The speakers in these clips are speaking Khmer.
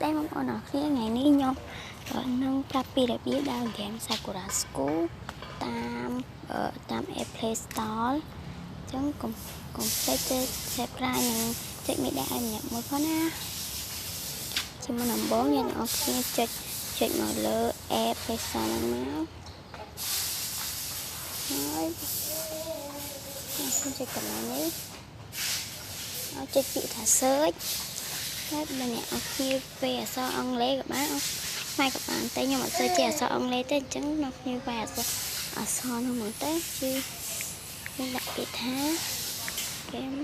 ស្តីបងប្អូនអរគ្នាថ្ងៃនេះខ្ញុំនឹងប្រាប់ពីរបៀបដើមហ្គេម Sakura School តាមតាម App Play Store អញ្ចឹងកុំភ្លេចចុច Subscribe និងចុចមេដៃឲ្យម្នាក់មួយផងណាជាមុនដំបូងអ្នកទាំងអស់គ្នាចុចមកលើ App Play Store ហ្នឹងមកហើយខ្ញុំចុចកន្លែងនេះហើយចុចពាក្យថា search ហើយបើអ្នកអរគ្នាពេលអក្សរអង់គ្លេសក៏បានខ្មែរក៏បានតែខ្ញុំអត់សូវចេះអក្សរអង់គ្លេសទេអញ្ចឹងអ្នកគ្នាវាយអក្សរនោះមកទៅគឺខ្ញុំដាក់ពាក្យថា game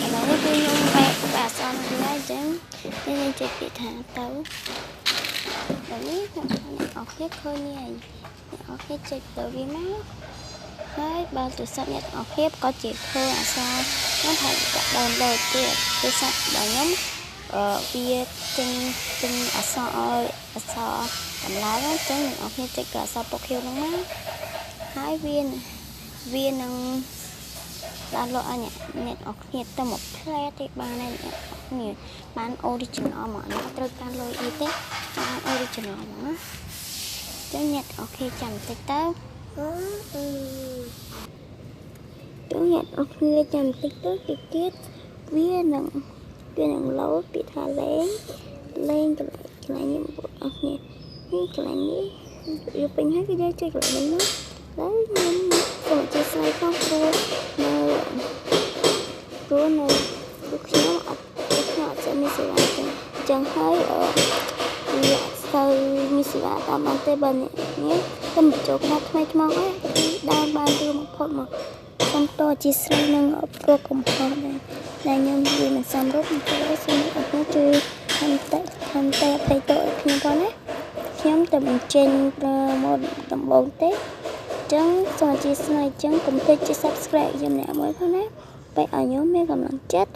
ឥឡូវនេះគឺខ្ញុំបែកអក្សរនោះហើយអញ្ចឹងខ្ញុំចុចពាក្យថាទៅដល់នេះអ្នកអរគ្នាឃើញនេះហើយអ្នកអរគ្នាចុចទៅវាមកហើយបើទូរស័ព្ទអ្នកទាំងអស់គ្នាក៏ជាឃើញអក្សរខ្ញុំហើយដាក់ download ទៀតទូរស័ព្ទរបស់ខ្ញុំវាចេញអក្សរឲ្យអក្សរតម្លើងអញ្ចឹងអ្នកទាំងអស់គ្នាចុចក៏អក្សរពណ៌ខៀវហ្នឹងមកហើយវានឹង download ឲ្យអ្នកទាំងអស់គ្នាទៅមក play ទេបានហើយអ្នកទាំងអស់គ្នាបាន original មកអ្នកត្រូវការលុយអីទេបាន original មកណាអញ្ចឹងអ្នកទាំងអស់គ្នាចាំបន្តិចទៅចឹងអ្នកអរគ្នាចាំតិចទៅតិចទៀតវានឹងលោតពាក្យថាលេងកន្លែងនេះបងប្អូនអរគ្នានេះកន្លែងនេះវាពេញហើយគឺយើងចុចកន្លែងនេះមកហើយខ្ញុំសូមអធិស្ឋានផងព្រោះនៅខ្ញុំអត់សូវមានសេវាទេអញ្ចឹងហើយវាអត់សូវមានសេវាតាមបានទេបើអ្នកនេះទៅបញ្ចូលខ្លះថ្មីថ្មោងអីគឺដើមបានរឿងបំផុតមកសូមតអធិស្ឋាននឹងព្រោះកំហុសដែរដែលខ្ញុំនិយាយមិនសមរម្យទេសូមអរគុណជួយខំតែអភ័យទោសឲ្យខ្ញុំផងណាខ្ញុំតែបញ្ចេញមកដំបូងទេអញ្ចឹងសូមអធិស្ឋានអញ្ចឹងកុំភ្លេចចុច Subscribe ខ្ញុំម្នាក់មួយផងណាបែរឲ្យខ្ញុំមានកម្លាំងចិត្ត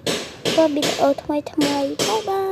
ធ្វើវីដេអូថ្មីៗបាយបាយ។